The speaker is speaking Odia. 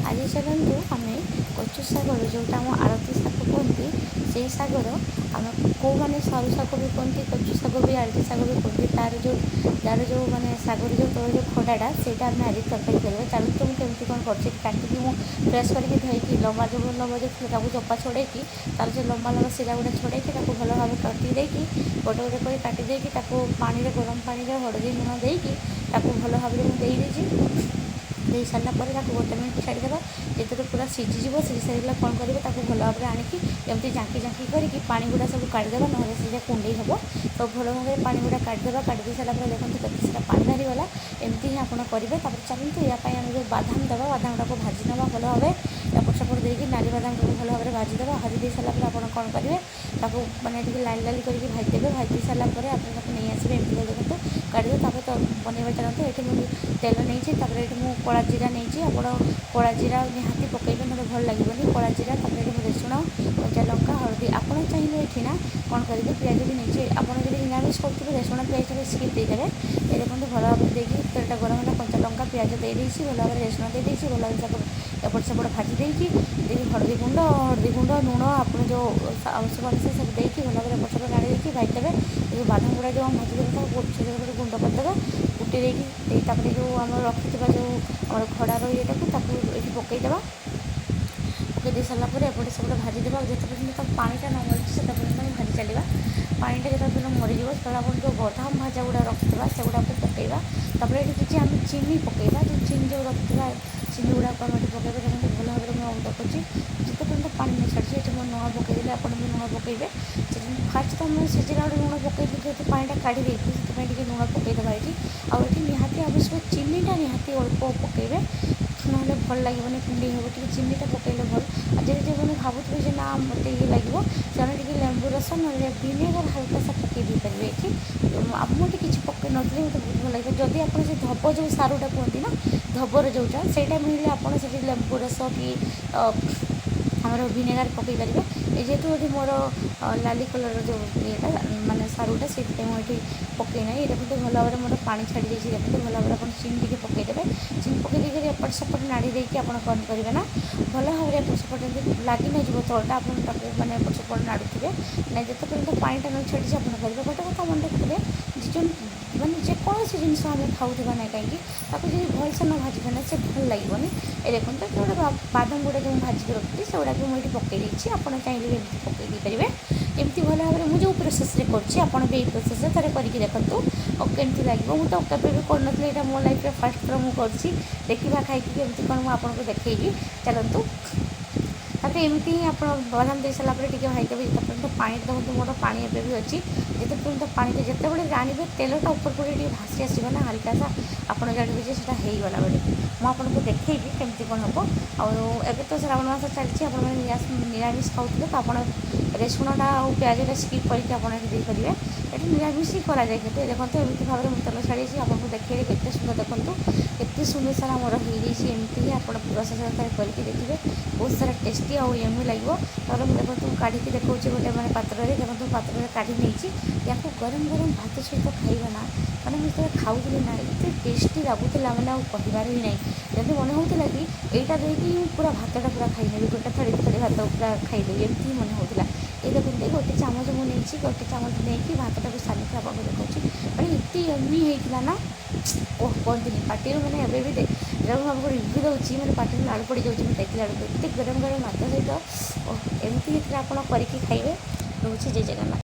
ଆଜି ଚାଲନ୍ତୁ ଆମେ କଚୁ ଶାଗର, ଯେଉଁଟା ଆମ ଆଳତି ଶାଗ କୁହନ୍ତି, ସେଇ ଶାଗର ଆମେ କେଉଁମାନେ ସରୁ ଶାଗ ବି କୁହନ୍ତି, କଚୁ ଶାଗ ବି, ଆଳତି ଶାଗ ବି କୁହନ୍ତି। ତାର ଯେଉଁ ମାନେ ଶାଗର ଯେଉଁ ତଳ ଯେଉଁ ଖଡ଼ାଟା, ସେଇଟା ଆମେ ଆଜି ତରକାରୀ କରିବା। ଚାଲନ୍ତୁ, ମୁଁ କେମିତି କ'ଣ କରୁଛି। କାଟିକି ମୁଁ ଫ୍ରେଶ୍ କରିକି ଧୋଇକି, ଲମ୍ବା ଯେଉଁ ଲମ୍ବା ଯେଉଁ ଥିଲା ତାକୁ ଚୋପା ଛଡ଼େଇକି, ତାର ଯେଉଁ ଲମ୍ବା ଲମ୍ବା ଶିରା ଗୁଡ଼ା ଛଡ଼େଇକି, ତାକୁ ଭଲ ଭାବେ କାଟି ଦେଇକି, ଗୋଟେ ଗୋଟେ କରି କାଟି ଦେଇକି, ତାକୁ ପାଣିରେ, ଗରମ ପାଣିରେ ହଳଦୀ ଲୁଣ ଦେଇକି ତାକୁ ଭଲ ଭାବରେ ମୁଁ ଦେଇଦେଇଛି। ଦେଇ ସାରିଲା ପରେ ତାକୁ ଗୋଟେ ମିନିଟ୍ ଛାଡ଼ିଦେବା, ଯେତେବେଳେ ପୁରା ସିଝିଯିବ। ସିଝି ସାରିଲା କ'ଣ କରିବେ? ତାକୁ ଭଲ ଭାବରେ ଆଣିକି ଏମିତି ଜାଙ୍କି ଜାଙ୍କି କରିକି ପାଣି ଗୁଡ଼ା ସବୁ କାଢ଼ିଦେବା, ନହେଲେ ସେଇଟା କୁଣ୍ଡେଇ ହେବ। ତ ଭଲ ଭାବରେ ପାଣି ଗୁଡ଼ା କାଢ଼ିଦେବା। କାଢ଼ି ଦେଇ ସାରିଲା ପରେ ଦେଖନ୍ତୁ କେତେ ସାରା ପାଣି ବାହାରିଗଲା। ଏମିତି ହିଁ ଆପଣ କରିବେ। ତାପରେ ଚାଲନ୍ତୁ, ୟା ପାଇଁ ଆମେ ଯେଉଁ ବାଦାମ ଦେବା, ବାଦାମଟାକୁ ଭାଜି ନେବା ଭଲ ଭାବେ। ଏପଟ ସେପଟ ଦେଇକି ନାଲି ବାଦାମଟାକୁ ଭଲ ଭାବରେ ଭାଜିଦେବା। ଭାଜି ଦେଇ ସାରିଲା ପରେ ଆପଣ କ'ଣ କରିବେ? ତାକୁ ମାନେ ଟିକେ ଲାଲି ଲାଲି କରିକି ଭାଜିଦେବେ। ଭାଜି ଦେଇ ସାରିଲା ପରେ ଆପଣ ତାକୁ ନେଇ ଆସିବେ। ଏମିତି କରି ଦେଖନ୍ତୁ, କାଢ଼ିଦେବେ। ତାପରେ ତ ବନେଇବା ଚାଲନ୍ତୁ। ଏଠି ମୁଁ ତେଲ ନେଇଛି। ତାପରେ ଏଠି ମୁଁ କଳା ଜିରା ନେଇଛି। ଆପଣ କଳା ଜିରା ନିହାତି ପକାଇବେ, ନହେଲେ ଭଲ ଲାଗିବନି। କଳା ଜିରା, ତାପରେ ଏଠି ମୁଁ ରସୁଣ, କଞ୍ଚା ଲଙ୍କା, ହଳଦୀ। ଆପଣ ଚାହିଁଲେ ଏଠି ନା କ'ଣ କରିବେ, ପିଆଜ ବି ନେଇଛି। ଆପଣ ଯଦି ନିରାମିଷ କରୁଥିବେ, ରସୁଣ ପିଆଜଟାକୁ ସ୍କିପ୍ ଦେଇଦେବେ। ଏ ଦେଖନ୍ତୁ, ଭଲ ଭାବରେ ଦେଇକି ତେଲଟା ଗରମ ହେଲା, କଞ୍ଚା ଲଙ୍କା, ପିଆଜ ଦେଇଦେଇଛି, ଭଲ ଭାବରେ ରସୁଣ ଦେଇଦେଇଛି। ଭଲ ଭାବରେ ତାକୁ ଏପଟ ସେପଟ ଭାଜି ଦେଇକି ଦେଇକି ହଳଦୀ ଗୁଣ୍ଡ, ଲୁଣ, ଆପଣ ଯେଉଁ ଆବଶ୍ୟକ ଅନୁସାରେ ସବୁ ଦେଇକି ଭଲ ଭାବରେ ଏପଟ ସେପଟ ନାଡ଼ି ଦେଇକି ଭାଜିଦେବେ। ଏ ଯେଉଁ ବାଦାମ ଗୁଡ଼ା ଯେଉଁ ଭାଜିଦେବେ, ତାକୁ ଛୋଟ ଛୋଟ ଗୁଣ୍ଡ କରିଦେବେ। କୁଟି ଦେଇକି ଦେଇ, ତାପରେ ଯେଉଁ ଆମର ରଖିଥିବା ଯେଉଁ ଆମର ଖଡ଼ାର ଇଏଟାକୁ, ତାକୁ ଏଇଠି ପକାଇଦେବା। ପକାଇ ଦେଇ ସାରିଲା ପରେ ଏପଟେ ସେପଟେ ଭାଜିଦେବା। ଆଉ ଯେତେ ପର୍ଯ୍ୟନ୍ତ ତା ପାଣିଟା ନ ମରିଛି, ସେତେ ପର୍ଯ୍ୟନ୍ତ ଆମେ ଭାଜି ଚାଲିବା। ପାଣିଟା ଯେତେବେଳେ ପର୍ଯ୍ୟନ୍ତ ମରିଯିବ, ସେତେବେଳେ ଆପଣ ଯେଉଁ ବାଦାମ ଭଜା ଗୁଡ଼ା ରଖିଥିବା, ସେଗୁଡ଼ାକୁ ପକାଇବା। ତାପରେ ଏଠି କିଛି ଆମେ ଚିନି ପକାଇବା। ଯେଉଁ ଚିନି ଯେଉଁ ରଖିଥିବା, ଚିନି ଗୁଡ଼ାକୁ ଆମେ ଏଠି ପକାଇବା। ଦେଖନ୍ତୁ, ଭଲ ଭାବରେ ମୁଁ ଦେଖୁଛି ଯେତେ ପର୍ଯ୍ୟନ୍ତ ପାଣି ନ ଛାଡ଼ିଛି। ଏଠି ମୁଁ ଲୁଣ ପକାଇଦେଲି, ଆପଣ ବି ଲୁଣ ପକାଇବେ। ଫାଷ୍ଟ ତ ଆମେ ସିଝିଲା ବେଳେ ଲୁଣ ପକାଇଲି, ଯେହେତୁ ପାଣିଟା କାଢ଼ି ଦେଇଥିଲି, ସେଥିପାଇଁ ଟିକେ ଲୁଣ ପକାଇଦେବା ଏଠି। ଆଉ ଏଠି ନିହାତି ଆବଶ୍ୟକ ଚିନିଟା ନିହାତି ଅଳ୍ପ ପକାଇବେ, ନହେଲେ ଭଲ ଲାଗିବନି, କୁଣ୍ଡେଇ ହେବ। ଟିକେ ଚିନିଟା ପକାଇଲେ ଭଲ। ଆଉ ଯଦି ଯେଉଁମାନେ ଭାବୁଥିବେ ଯେ ନା, ମୋତେ ଇଏ ଲାଗିବ, ସେମାନେ ଟିକେ ଲେମ୍ବୁ ରସ ନହେଲେ ଭିନେଗାର ହାଲକା ସା ପକାଇ ଦେଇପାରିବେ ଏଠି। ମୁଁ ଏଠି କିଛି ପକାଇ ନଥିଲି, ମୋତେ ବହୁତ ଭଲ ଲାଗିବ। ଯଦି ଆପଣ ସେ ଧବ ଯେଉଁ ସାରୁଟା କୁହନ୍ତି ନା, ଧବର ଯେଉଁଟା, ସେଇଟା ମିଳିଲେ ଆପଣ ସେଠି ଲେମ୍ବୁ ରସ କି ଆମର ଭିନେଗାର ପକାଇ ପାରିବେ। ଏ ଯେହେତୁ ଏଠି ମୋର ଲାଲି କଲର୍ର ଯେଉଁ ଇଏଟା, ମାନେ ସାରୁଟା, ସେଇଥିପାଇଁ ମୁଁ ଏଠି ପକାଇ ନାହିଁ। ଦେଖନ୍ତୁ, ଭଲ ଭାବରେ ମୋର ପାଣି ଛାଡ଼ି ଦେଇଛି। ଦେଖନ୍ତୁ, ଭଲ ଭାବରେ ଆପଣ ଚିନି ଟିକେ ପକାଇଦେବେ। ଚିନି ପକାଇ ଦେଇକରି ଏପଟ ସେପଟ ନାଡ଼ି ଦେଇକି ଆପଣ କ'ଣ କରିବେ ନା, ଭଲ ଭାବରେ ଏପଟ ସେପଟ ଯେମିତି ଲାଗି ନଯିବ ତଳଟା, ଆପଣ ତାକୁ ମାନେ ଏପଟ ସେପଟ ନାଡ଼ୁଥିବେ ନା, ଯେତେ ପର୍ଯ୍ୟନ୍ତ ପାଣିଟା ନ ଛାଡ଼ିଛି ଆପଣ କରିବେ। ଗୋଟେ କଥା ମନେ ରଖିଥିବେ ଯେ ଯେଉଁ ମାନେ ଯେକୌଣସି ଜିନିଷ ଆମେ ଖାଉଥିବା ନା କାହିଁକି, ତାକୁ ଯଦି ଭଲସେ ନ ଭାଜିବେ ନା, ସେ ଭଲ ଲାଗିବନି। ଏ ଦେଖନ୍ତୁ, ଏଠି ଗୋଟେ ବାଦାମ ଗୁଡ଼ା ଯେଉଁ ଭାଜିକି ରଖିଥିଲି, ସେଗୁଡ଼ାକୁ ମୁଁ ଏଠି ପକାଇ ଦେଇଛି। ଆପଣ ଚାହିଁଲେ ବି ଏମିତି ପକାଇ ଦେଇପାରିବେ। ଏମିତି ଭଲ ଭାବରେ ମୁଁ ଯେଉଁ ପ୍ରୋସେସ୍ରେ କରୁଛି, ଆପଣ ବି ଏଇ ପ୍ରୋସେସ୍ରେ ଥରେ କରିକି ଦେଖନ୍ତୁ ଆଉ କେମିତି ଲାଗିବ। ମୁଁ ତ କେବେ ବି କରିନଥିଲି, ଏଇଟା ମୋ ଲାଇଫ୍ରେ ଫାର୍ଷ୍ଟ ଥର ମୁଁ କରୁଛି। ଦେଖିବା ଖାଇକି କେମିତି କ'ଣ, ମୁଁ ଆପଣଙ୍କୁ ଦେଖେଇବି। ଚାଲନ୍ତୁ। ତାପରେ ଏମିତି ହିଁ ଆପଣ ବାଦାମ ଦେଇ ସାରିଲା ପରେ ଟିକେ ଭାଜିଦେବେ, ଯେତେ ପର୍ଯ୍ୟନ୍ତ ପାଣିଟା। ଦେଖନ୍ତୁ, ମୋର ପାଣି ଏବେ ବି ଅଛି। ଯେତେ ପର୍ଯ୍ୟନ୍ତ ପାଣିଟା, ଯେତେବେଳେ ଜାଣିବେ ତେଲଟା ଉପରକୁ ଟିକେ ଭାସି ଆସିବ ନା ହାଲକା ସା, ଆପଣ ଜାଣିବେ ଯେ ସେଇଟା ହେଇଗଲା ବୋଲି। ମୁଁ ଆପଣଙ୍କୁ ଦେଖେଇବି କେମିତି କ'ଣ ହେବ। ଆଉ ଏବେ ତ ଶ୍ରାବଣ ମାସ ଚାଲିଛି, ଆପଣମାନେ ନିରାମିଷ ଖାଉଥିବେ, ତ ଆପଣ ରସୁଣଟା ଆଉ ପିଆଜଟା ସ୍କିପ୍ କରିକି ଆପଣ ଏଠି ଦେଇପାରିବେ। ଏଠି ନିରାମିଷ ହିଁ କରାଯାଏ କିନ୍ତୁ। ଦେଖନ୍ତୁ, ଏମିତି ଭାବରେ ମୁଁ ତେଲ ଛାଡ଼ିଛି, ଆପଣଙ୍କୁ ଦେଖେଇଲି କେତେ ସୁନ୍ଦର। ଦେଖନ୍ତୁ, କେତେ ସୁନ୍ଦର ସାରା ଆମର ହେଇଯାଇଛି। ଏମିତି ହିଁ ଆପଣ ପ୍ରୋସେସ୍ ଥରେ କରିକି ଦେଖିବେ, ବହୁତ ସାରା ଟେଷ୍ଟି ଆଉ ୟମି ଲାଗିବ। ତାପରେ ମୁଁ ଦେଖନ୍ତୁ କାଢ଼ିକି ଦେଖାଉଛି ଗୋଟେ ମାନେ ପାତ୍ରରେ। ଦେଖନ୍ତୁ, ପାତ୍ରରେ କାଢ଼ି ନେଇଛି। ୟାକୁ ଗରମ ଗରମ ଭାତ ସହିତ ଖାଇବା ନା, ମାନେ ମୁଁ ଯେତେବେଳେ ଖାଉଥିଲି ନା, ଏତେ ଟେଷ୍ଟି ଲାଗୁଥିଲା, ମାନେ ଆଉ କହିବାର ହିଁ ନାହିଁ। ଯେମିତି ମନେ ହେଉଥିଲା କି ଏଇଟା ଦେଇକି ମୁଁ ପୁରା ଭାତଟା ପୁରା ଖାଇନେବି, ଗୋଟେ ଥାଳି ଥାଳି ଭାତ ପୁରା ଖାଇଦେବି, ଏମିତି ହିଁ ମନେ ହେଉଥିଲା। ଏ ଦେଖନ୍ତୁ, ଗୋଟେ ଚାମଚ ମୁଁ ନେଇଛି। ଗୋଟେ ଚାମଚ ନେଇକି ଭାତଟାକୁ ସାରିକି ଆପଣଙ୍କୁ ଦେଖାଉଛି। ମାନେ ଏତେ ୟମି ହେଇଥିଲା ନା, ଓହ କୁହନ୍ତୁନି। ପାଟିରୁ ମାନେ ଏବେ ବି ଯେତେବେଳେ ମୁଁ ଆପଣଙ୍କୁ ରିଭ୍ୟୁ ଦେଉଛି, ମାନେ ପାଟିରୁ ଲାଳ ପଡ଼ିଯାଉଛି ମୁଁ ଦେଖିଲା ବେଳକୁ। ଏତେ ଗରମ ଗରମ ଭାତ ସହିତ, ଓହ, ଏମିତି ହେଇଥିଲା। ଆପଣ କରିକି ଖାଇବେ। ରହୁଛି, ଜୟ ଜଗନ୍ନାଥ।